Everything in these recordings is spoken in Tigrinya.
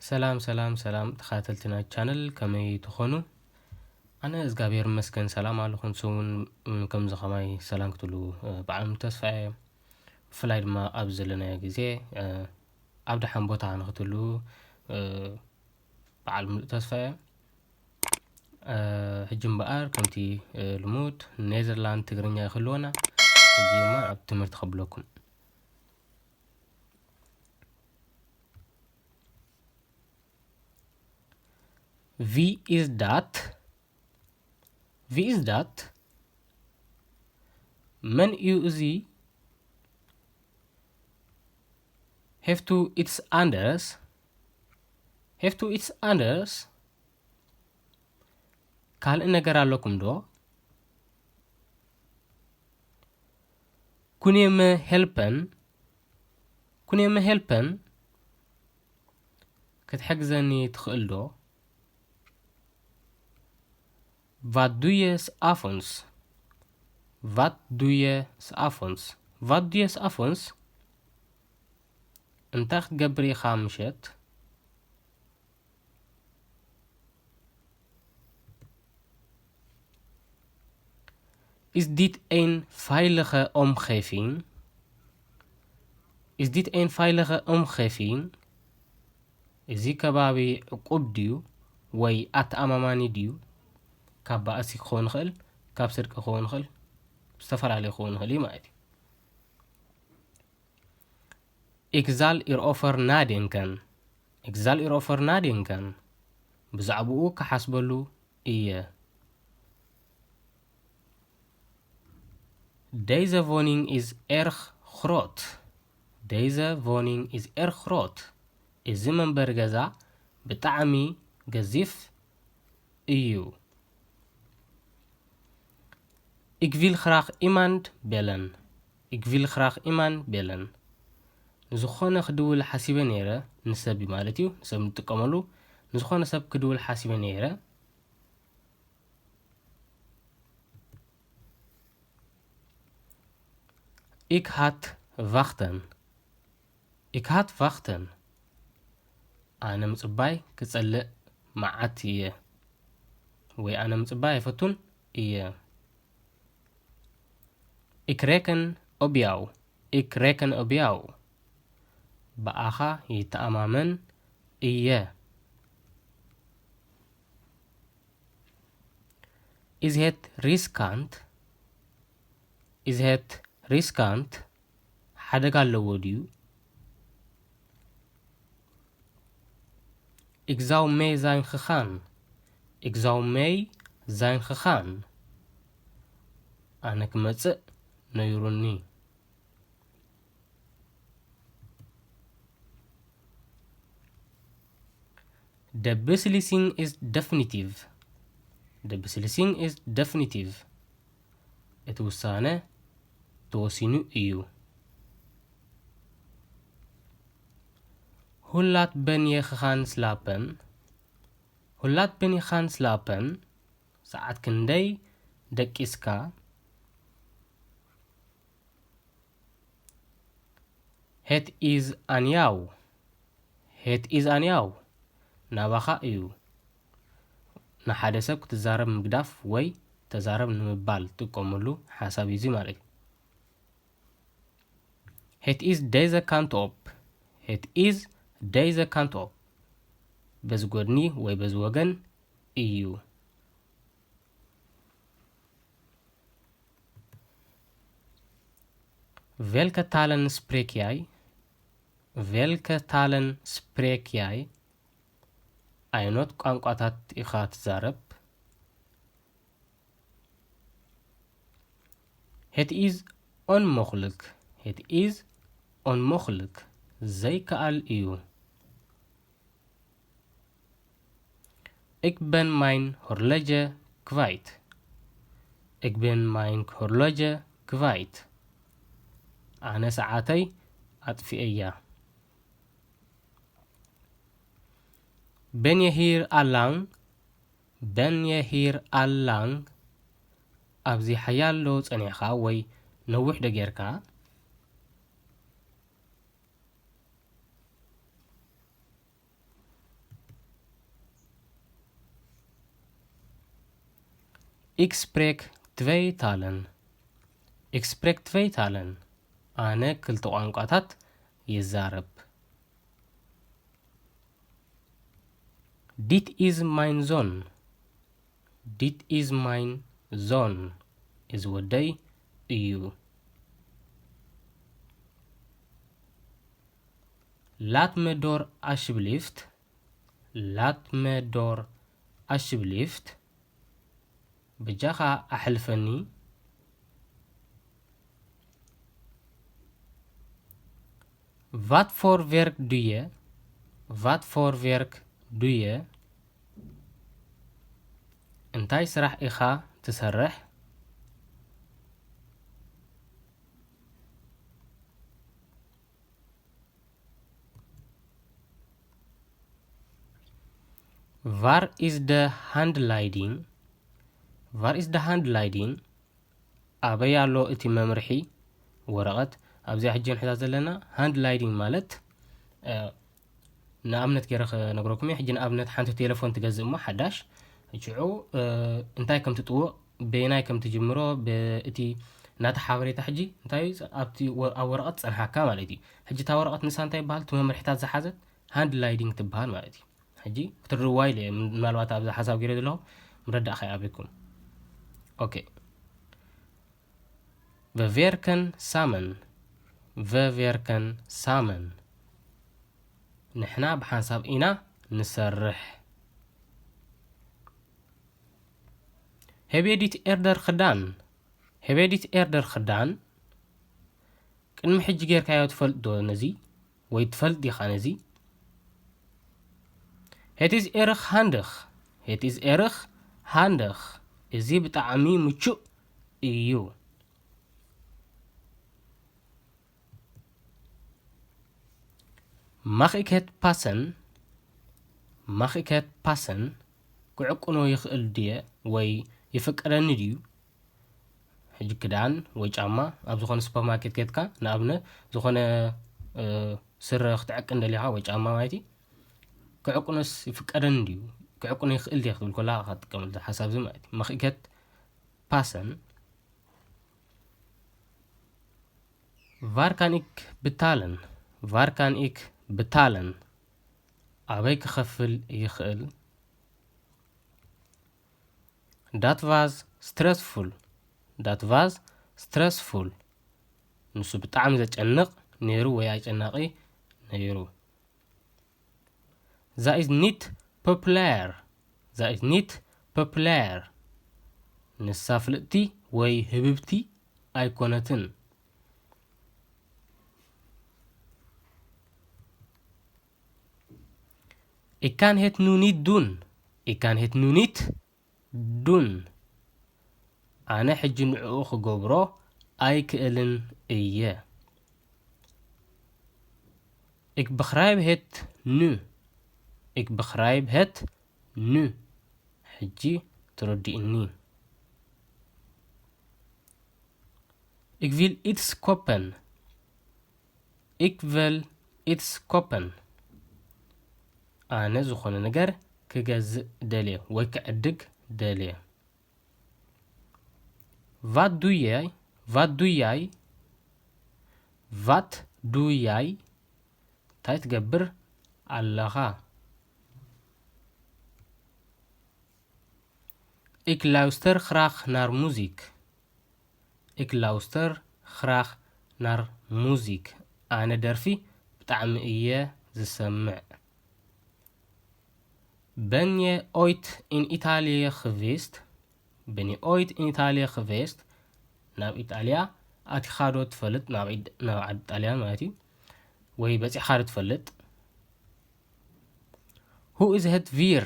ሰላም ሰላም ሰላም ተኸታተልቲ ናይ ቻነል፣ ከመይ ትኾኑ? ኣነ እግዚኣብሔር ይመስገን ሰላም ኣለኹ። ንስውን ከምዚ ከማይ ሰላም ክትብሉ ብዓለም ተስፋ እየ። ብፍላይ ድማ ኣብ ዘለናዮ ግዜ ኣብ ደሓን ቦታ ንክትህልዉ ብዓል ምሉእ ተስፋ እየ። ሕጂ እምበኣር ከምቲ ልሙድ ኔዘርላንድ ትግርኛ ይክልወና። ሕጂ ድማ ኣብ ትምህርቲ ከብለኩም። Wie is dat? Wie is dat? መን እዩ እዚ? Heeft u iets anders? Heeft u iets anders? ካልእ ነገር ኣለኩም ዶ? Kun je me helpen? Kun je me helpen? ክትሕግዘኒ ትኽእል ዶ? Wat doe je 's avonds? Wat doe je 's avonds? Wat doe je 's avonds? እንታይ ክትገብር ኢኻ ምሸት? Is dit een veilige omgeving? Is dit een veilige omgeving? እዚ ከባቢ ዕቁብ ድዩ ወይ ኣተኣማማኒ ድዩ? ካብ ባእሲ ክኸውን ይኽእል፣ ካብ ስርቂ ክኸውን ይኽእል፣ ዝተፈላለዩ ክኸውን ይኽእል እዩ ማለት እዩ። Ik zal hierover nadenken. Ik zal hierover nadenken. ብዛዕባኡ ክሓስበሉ እየ። Deze woning is erg groot. Deze woning is erg groot. እዚ መንበሪ ገዛ ብጣዕሚ ገዚፍ እዩ። Ik wil graag iemand bellen. Ik wil graag iemand bellen. ንዝኾነ ክድውል ሓሲበ ነይረ፣ ንሰብ ማለት እዩ፣ ንሰብ ንጥቀመሉ። ንዝኾነ ሰብ ክድውል ሓሲበ ነይረ። Ik had wachten. Ik had wachten. ኣነ ምጽባይ ክጸልእ መዓት እየ። ወይ ኣነ ምጽባይ ኣይፈቱን እየ። Ik reken op jou. Ik reken op jou. ብኣኻ ይተኣማመን እየ። Is het riskant? Is het riskant? ሓደጋ ኣለዎ ድዩ? Ik zou mee zijn gegaan. Ik zou mee zijn gegaan. ኣነ ክመጽእ ነይሩኒ። De beslissing is definitief. De beslissing is definitief. እቲ ውሳነ ተወሲኑ እዩ። Hoe laat ben je gegaan slapen? Hoe laat ben je gegaan slapen? ሰዓት ክንደይ ደቂስካ? Het is aan jou. Het is aan jou. ናባኻ እዩ። ንሓደ ሰብ ክትዛረብ ምግዳፍ ወይ ተዛረብ ንምባል ትጥቀመሉ ሓሳብ እዩ እዚ ማለት እዩ። Het is deze kant op. Het is deze kant op. በዚ ጎድኒ ወይ በዚ ወገን እዩ። Welke talen spreek jij? Welke talen spreek jij? ኣይኖት ቋንቋታት ኢኻ ትዛረብ? Het is onmogelijk. Het is onmogelijk. ዘይከኣል እዩ። Ik ben mijn horloge kwijt. Ik ben mijn horloge kwijt. ኣነ ሰዓተይ ኣጥፊኤያ። Ben je hier al lang? Ben je hier al lang? ኣብዚ ሓያሎ ጸኒሕካ ወይ ነዊሕ ዶ ጌርካ? Ik spreek twee talen. Ik spreek twee talen. ኣነ ክልተ ቋንቋታት ይዛረብ። Dit is mijn zoon. Dit is mijn zoon. እዚ ወደይ እዩ። Laat me door alsjeblieft. Laat me door alsjeblieft. በጃኻ ኣሕልፈኒ። Wat voor werk doe je? Wat voor werk doe je? እንታይ ስራሕ ኢኻ ትሰርሕ? Waar is de handleiding? Waar is de handleiding? ኣበይ ኣሎ እቲ መምርሒ ወረቐት? ኣብዚኣ ሕጂ ንሕዛ ዘለና ሃንድላይዲንግ ማለት፣ እ፣ ንኣብነት ገይረ ክነግረኩም እየ። ሕጂ ንኣብነት ሓንቲ ቴሌፎን ትገዝእ እሞ ሓዳሽ፣ ሽዑ፣ እ፣ እንታይ ከም ትጥውቕ፣ በየናይ ከም ትጅምሮ፣ ብ-፣ እቲ ናታ ሓበሬታ ሕጂ እንታይ እዩ፣ ኣብቲ ወ-፣ ኣብ ወረቐት ጸንሓካ ማለት እዩ። ሕጂ እታ ወረቐት ንሳ እንታይ ይበሃል? እቲ መምርሒታት ዝሓዘት ሃንድላይዲንግ ትበሃል ማለት እዩ። ሕጂ ክትርድእዋ ኢለ እየ፣ ምናልባት ኣብዚ ሓሳብ ገይረ ዘለኹ ምረዳእ ከይኣብኩም። ኦኬ። We werken samen. We werken samen. ንሕና ብሓንሳብ ኢና ንሰርሕ። Heb je dit eerder gedaan? Heb je dit eerder gedaan? ቅድሚ ሕጂ ጌርካዮ ትፈልጥ ዶ ነዚ? ወይ ትፈልጥ ዲኻ ነዚ? Het is erg handig. Het is erg handig. እዚ ብጣዕሚ ምቹእ እዩ። Mag ik het passen? Mag ik het passen? ክዕቅኖ ይኽእል ድየ ወይ ይፍቀደኒ ድዩ? ሕጂ ክዳን ወይ ጫማ ኣብ ዝኾነ ሱፐርማርኬት ኬድካ፣ ንኣብነት፣ ዝኾነ፣ እ፣ ስረ ክትዕቅን ደሊኻ ወይ ጫማ ማለት እዩ። ክዕቅኖስ ይፍቀደኒ ድዩ? ክዕቅኖ ይኽእል ድየ ክትብል ከላ ኢኻ ትጥቀመሉ ሓሳብ እዚ ማለት እዩ። Mag ik het passen? Waar kan ik betalen? Waar kan ik betalen? ኣበይ ክኸፍል ይኽእል? Dat was stressvol. Dat was stressvol. ንሱ ብጣዕሚ ዘጨንቕ ነይሩ ወይ ኣጨናቒ ነይሩ። Zij is niet populair. Zij is niet populair. ንሳ ፍልጥቲ ወይ ህብብቲ ኣይኮነትን። Ik kan het nu niet doen. Ik kan het nu niet doen. ኣነ ሕጂ ንዕኡ ክገብሮ ኣይክእልን እየ። Ik begrijp het nu. Ik begrijp het nu. ሕጂ ተረዲእኒ። Ik wil iets kopen. Ik wil iets kopen. ኣነ ዝኾነ ነገር ክገዝእ ደልየ ወይ ክዕድግ ደልየ። Wat doe jij? Wat doe jij? Wat doe jij? እንታይ ትገብር ኣለኻ? Ik luister graag naar muziek. Ik luister graag naar muziek. ኣነ ደርፊ ብጣዕሚ እየ ዝሰምዕ። Ben je ooit in Italië geweest? Ben je ooit in Italië geweest? ናብ ኢጣልያ ኣቲኻ ዶ ትፈልጥ? ናብ ኢድ-፣ ናብ ዓዲ ጣልያን ማለት እዩ። ወይ በጺሕኻ ዶ ትፈልጥ? Hoe is het weer?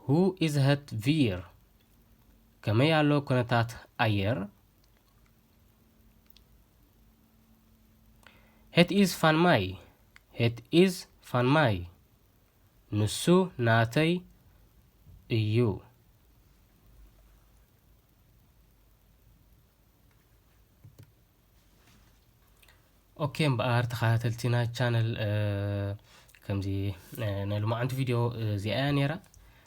Hoe is het weer? ከመይ ኣሎ ኩነታት ኣየር? Het is van mij. Het is van mij. ንሱ ናተይ እዩ። ኦኬ፣ እምበኣር ተኸታተልቲ ናይ ቻነል፣ እ፣ ከምዚ፣ እ፣ ናይ ሎማዓንቲ ቪድዮ፣ እ፣ እዚኣ እያ ነይራ።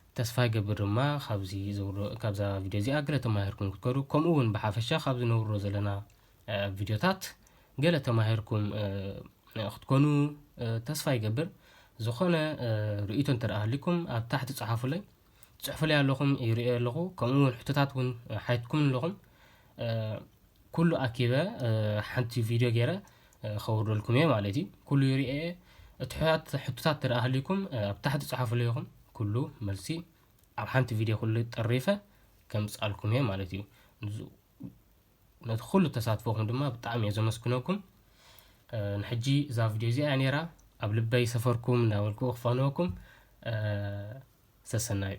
እታ ተስፋ ይገብር ድማ ካብዚ ዝውረ- ካብዛ ቪድዮ እዚኣ ገለ ተማሂርኩም ክትከዱ፣ ከምኡ እውን ብሓፈሻ ካብዚ ነውሮ ዘለና እ፣ ቪድዮታት ገለ ተማሂርኩም እ፣ ክትኮኑ እ፣ ተስፋ ይገብር። ዝኾነ እ፣ ርእይቶ እንተ ደኣ ሃሊኩም ኣብ ታሕቲ ጸሓፉለይ። ጽሑፍለይ ኣለኹም፣ ይርእዮ ኣለኹ። ከምኡ እውን ሕቶታት እውን ሓትኩም ኣለኹም። እ፣ ኩሉ ኣኪበ እ፣ ሓንቲ ቪድዮ ገይረ እ፣ ከውርደልኩም እየ ማለት እዩ። ኩሉ ይርእየ። እቲ ሕቶታት ሕቶታት እንተ ደኣ ሃሊኩም እ፣ ኣብ ታሕቲ ጸሓፉለይ ኢኹም። ኩሉ መልሲ ኣብ ሓንቲ ቪድዮ ኩሉ ጠሪፈ ከምጻልኩም እየ ማለት እዩ። ንዙ- ነቲ ኩሉ ተሳትፎኹም ድማ ብጣዕሚ እየ ዘመስግነኩም። እ፣ ንሕጂ እዛ ቪድዮ እዚኣ እያ ነይራ። ኣብ ልበይ ሰፈርኩም እናበልኩ ክፋንወኩም። እ፣ ሰሰናዩ።